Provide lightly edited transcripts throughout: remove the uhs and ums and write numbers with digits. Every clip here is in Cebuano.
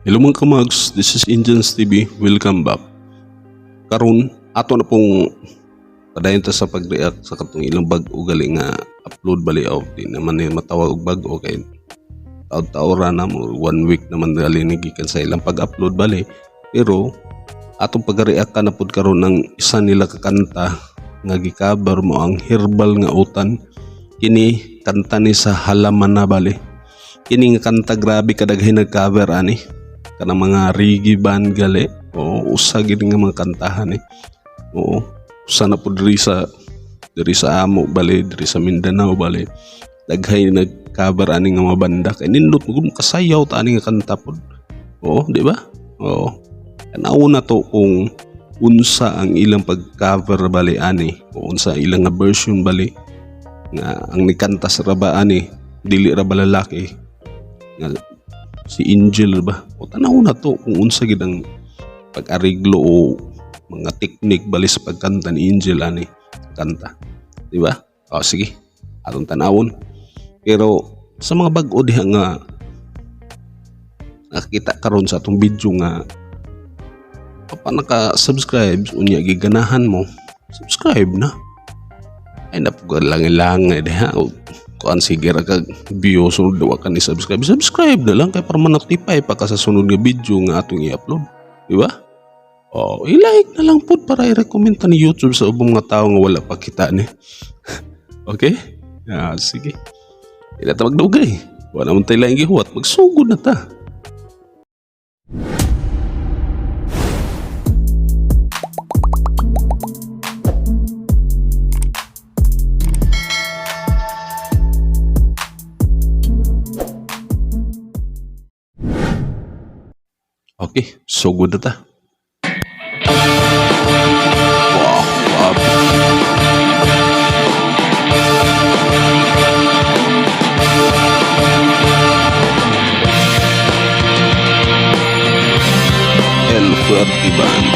Hello mga kamags, this is Indians TV. Welcome back. Karon ato na pong padayon ta sa pag-react sa katong ilang bag-o gali nga upload bali of di naman ni matawag og bag-o kay taod-taora na mo, one week naman gali ni gikan sa ilang pag-upload bali, pero atong pag-react ka na pud karon ng isa nila ka kanta nga gi-cover mo ang Herbal nga Utan. Kini kanta ni sa Halaman na bali. Kini nga kanta, grabe kadaghay nag-cover ani, kanang mga reggae band gali. Oo, usa gid nga mga kantahan eh. Oo, usa na pud diri sa amo bali, diri sa Mindanao bali, daghay nag-cover ani nga mga banda kay nindot mo gud, kasayaw ta ani nga kanta pud. Oo, di ba? Oo, tanaw na to kung unsa ang ilang pag-cover bali ani o unsa ang ilang nga version bali nga ang nikanta sa raba ani, dili ra ba lalaki nga si Angel ba. O tanaw na to kung unsa gid ang pag-ariglo o mga teknik bali sa pagkanta ni Angel ani kanta, di ba? O sige, atong tanawon. Pero sa mga bag-o diha nga nakakita karon sa atong video nga pa naka-subscribe, unya giganahan mo, subscribe na. Ay napuglang-langay diha o kuan, sige ra kag view, sunod wa ka ni subscribe, subscribe na lang kay para ma-notify pa ka sa sunod nga video nga atong i-upload, di ba? Oh, i-like na lang pud para i-recommend ta ni YouTube sa ubang mga tao nga wala pa kita ni. Okay? Ah, sige. Di na ta magdugay. Wala man tayo laing gihuwat, magsugod na ta. Okay, sugod na ta. Wow, grabe. El Fuerte Band.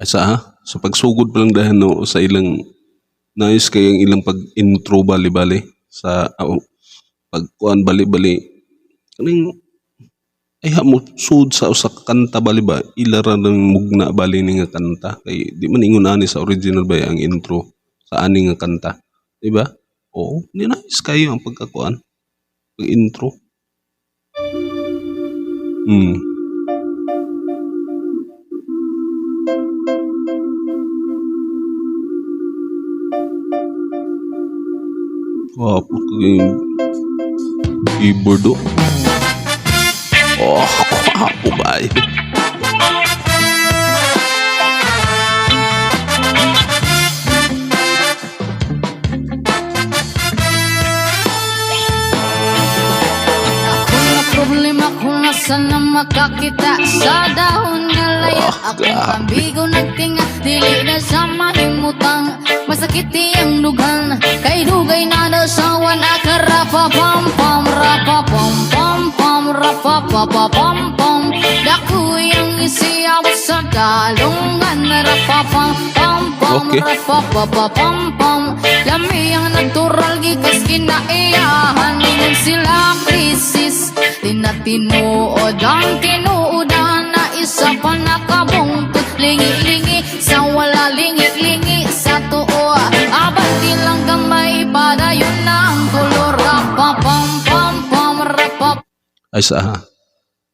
Ay sa ha? Sa pagsugod pa lang dahil no, sa ilang nice kay ang ilang pag-intro bali-bali sa oh, pagkuan bali-bali kaning ay ha mo sud sa usa ka kanta bali ba, ila ra nang mugna bali ni nga kanta kay di man ingon ani sa original ba ang intro sa ani nga kanta, di ba? Oo, ni nice kayo ang pagkakuan, pag intro. Wow, yung keyboard oh. Oh, gwapo kayo. Ako na problema kung asa na makakita sa dahon nga layat. Oh, Akong grabe. kambigo nagtinga, dili na siya mahimutang. Masakit iyang dughan, kay dugay na nasawan. Akarapa pam pam rapa pam pam pam rapa pa pa pam pam. Dako iyang isiyaw sa dalungan, rapa pam pam pam rapa pa pa pam pam. Lami ang natural gikas kinaiyahan. Ingon sila krisis, di na tinuod ang tinuodan na isa pa nakabungtot. Lingi-lingi sa wala, lingi-lingi sa tuo. Abanti lang gamay, padayon na ang kolor. Rapa pam pam pam rapa. Ay sa ha.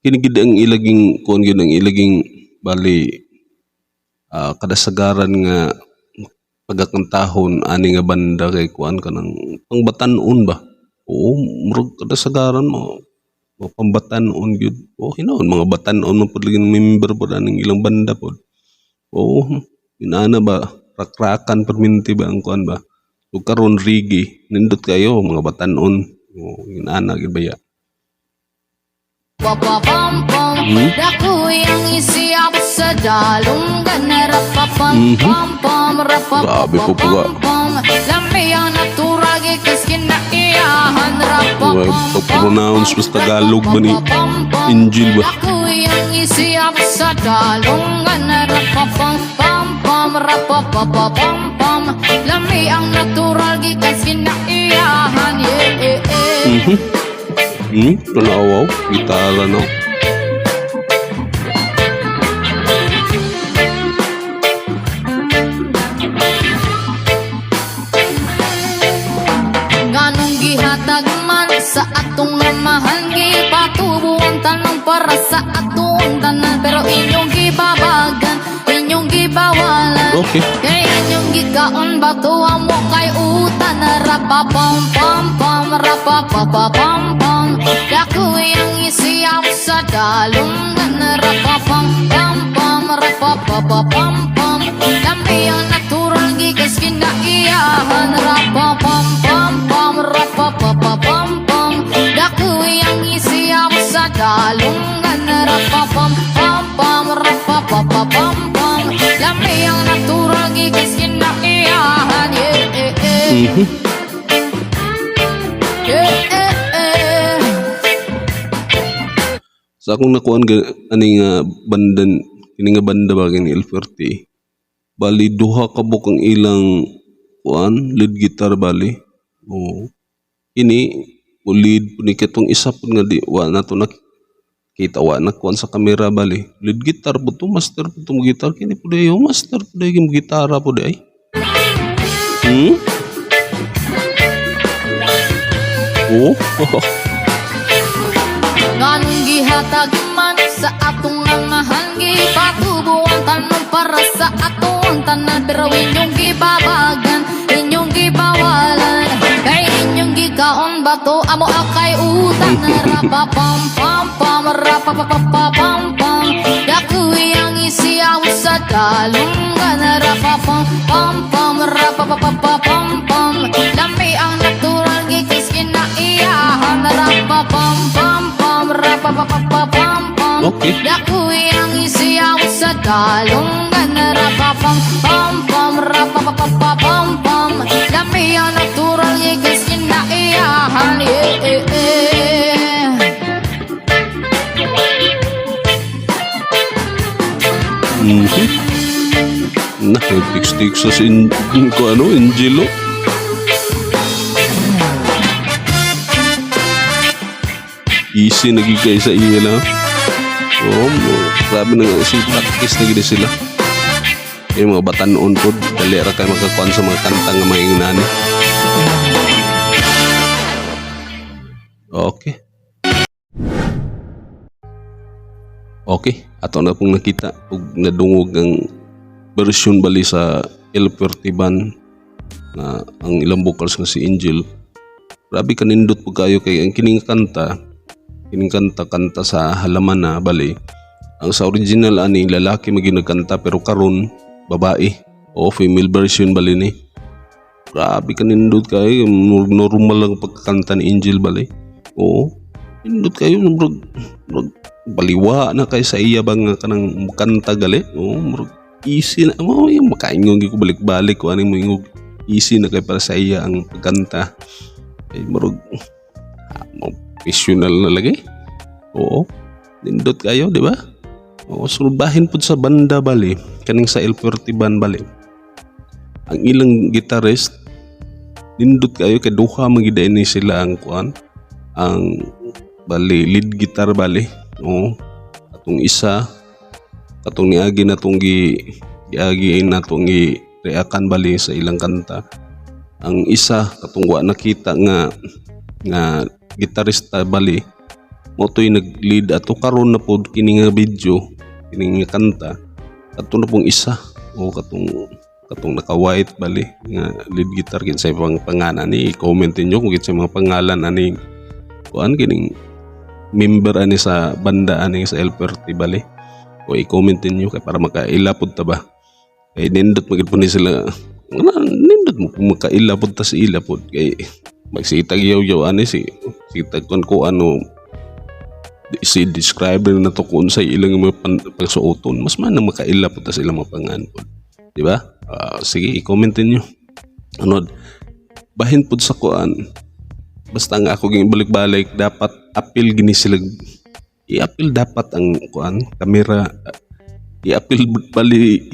Kini gid ang ilaging kuan, gid ang ilaging bali kadasagaran nga pagkakantahon ani nga banda kay kuan, kanang pangbatan-on ba. Oo, murag kadasagaran mo mga pambatan-on gyud. Oo, hinoon mga batan-on man pud lagi ng member pud aning ilang banda pud. Oo, inana ba, rakrakan perminti ba ang kuan ba. Ug karon reggae, nindot kayo mga batan-on. Oo, inana gid ba ya. Pa pa pam pam. Dako iyang isiyaw sa dalunggan, rapa pam pam pam rapa pa Grabe pa po po pam pam. Lami ang natural gikas kinaiyahan. May pag-pronounce mas Tagalog ba ni Angel ba? Ako'y ang isiyap sa dalungan. Rapapam pam pam rapapapapam pam. Lami ang natural gikan kinaiyahan. Yeah. Tanawaw, gitara no. Nganong gihatag man sa atong amahan, gipatubo ang tanong para sa atong tanan. Pero inyong gibabagan, inyong gibawalan. Kay inyong gikaon bato mo kay utan. Rapapam pam pam rapapapapam pam. Dakoy ang isiyap sa dalungan. Rapapam pam pam rapapapapam pam. Lami ang natural gikas kinaiyahan. Rapapam pam pam rapapapapam pam. Dakoy ang isiyap sa dalungan. Rapapam pam pam rapapapapam pam. Lami ang natural gikas kinaiyahan. Yeah. Yeah. Sa akong nakuan ani nga banda, kini nga banda ba kini El Fuerte. Bali duha ka buok ang ilang kuan lead guitar bali. Oo. Kini mo lead pud ni katong isa pud nga di wa na to nakita, wa na kuan sa kamera bali. Lead guitar pud to, master pud to mo guitar kini pud ay, oh, master pud ay mo gitara pud ay. Oh. Nganong gihatag man sa atong amahan, gipatubo ang tanom para sa atong tanan. Pero inyong gibabagan, inyong gibawalan. Kay inyong gikaon bato amo akay utan. Rapapam pam pam rapapapapam pam. Dakoy ang isiyaw sa dalunggan. Rapapam pam pam rapapapapam pam. Lami ang natural gikas kinaiyahan. Rapapam pam pam rapapapapam pam. Dakoy ang isiyaw sa dalunggan. Rapapam pam pam rapapapapam pam. Lami ang natural gikas kinaiyahan. Yeah. Na, nag-text sa sin ko ano, Angelo. Easy na gid kay sa iya lang. Oh, grabe na nga si practice na gid sila. Yung mga batanon pod, dali ra kay makakuan sa mga kanta nga mga ingnani. Okay. Okay, ato na pong nakita ug nadungog ang version bali sa El Fuerte Band na ang ilang vocals nga si Angel. Grabe kanindot po kayo kay ang kining kanta kanta sa halaman na bali. Ang sa original ani lalaki maging nagkanta pero karon babae o female version bali ni. Grabe kanindot kayo, normal lang pagkakanta ni Angel bali. Oo. Nindot kayo, murag, murag baliwa na kay sa iya ba nga kanang kanta gali. Oo, murag easy na mo yung makaingon gyud ko balik-balik ko ani mo ingog easy na kay para sa iya ang pagkanta. Kay murag professional na lagi. Oo. Nindot kayo, di ba? Oo, sulbahin pud sa banda bali, kaning sa El Fuerte Band bali. Ang ilang guitarist nindot kayo kay duha man gid ni sila ang kuan, ang bali lead guitar bali. Oo. Atong isa katong niagi natong gi giagi natong gi reakan bali sa ilang kanta. Ang isa katong wa nakita nga nga gitarista bali mo to'y nag-lead ato karon na pod kini nga video, kini nga kanta, ato na pong isa o katong katong naka-white bali nga lead guitar. Kinsay pang pangalan ni, i-comment ninyo kung kinsay mga pangalan ani kuan kining member ani sa banda ani sa El Fuerte bali, o i-comment ninyo kay para makaila pod ta ba kay nindot magid po ni sila. Nga, nindot mo kung makaila pod ta sa ila pod kay magsitag yaw-yaw ani si sitag kon ko ano si describe na to kung unsay ilang mga pagsuoton, mas man na makaila pod ta sa ilang mga pangan pod, di ba? Sige, i-comment ninyo. Ano bahin pod sa kuan Basta nga ako ging balik-balik, dapat apil gini sila, i-apil dapat ang kuan kamera, i-apil bali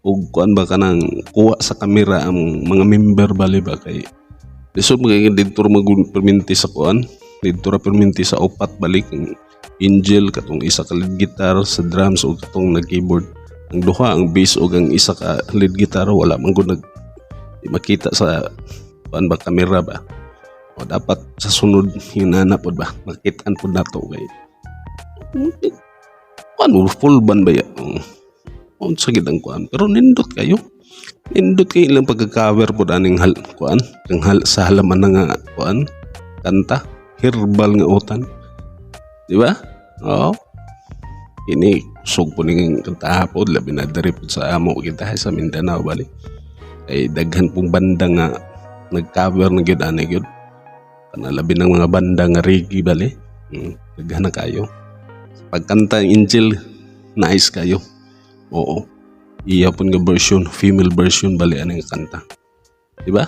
og kuan ba, kanang kuha sa kamera ang mga member bali ba, kay lisod magiging didto ra magud perminti sa kuan, didto ra perminti sa upat balik, ang Angel, katong isa ka lead guitar, sa drums ug katong nag-keyboard. Ang duha, ang bass ug ang isa ka lead guitar, wala man gud nag di makita sa kuan ba, kamera ba. O dapat sa sunod hinana pod ba, makitaan pod nato kay kuan mo, full band ba ya? Unsa gid ang kuan, pero nindot kayo, nindot kay ilang pagka-cover pod aning hal kuan kang hal sa halaman na nga kuan kanta, herbal nga utan, di ba? Oo, kini kusog po ning kanta pod, labi na diri pod sa amo kita sa Mindanao bali, kay daghan pong banda nga nag-cover na gyud ani gyud kana, labi ng mga banda nga reggae bali. Daghan na kayo. Sa pagkanta ng Angel, nice kayo. Oo, iya pud nga version, female version bali ani nga kanta, di ba?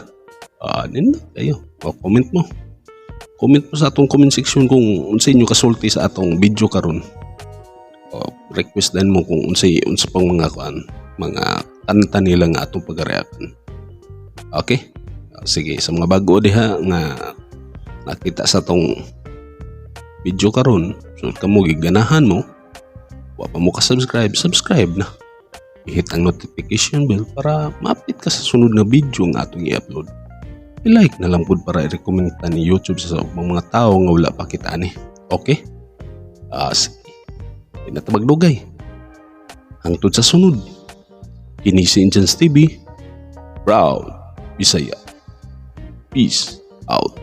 Ah, nindot kayo. O comment mo, comment mo sa atong comment section kung unsa inyo kasulti sa atong video karon. O request din mo kung unsay unsa pang mga kuan, mga kanta nila nga atong pagareakan. Okay. Ah, sige, sa mga bago diha nga nakita sa atong video karon, so kamo giganahan mo, wa pa mo ka-subscribe, subscribe na. I-hit ang notification bell para ma-update ka sa sunod na video nga atong i-upload. I-like na lang pud para i-recommend ta ni YouTube sa ubang mga tao nga wala pa kita ani. Okay? Ah, sige. Di na ta magdugay. Hangtod sa sunod. Kini si Inchans TV. Proud Bisaya. Peace out.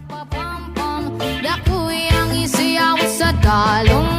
Pam pam, Dakuy ang isiyaw sa talong.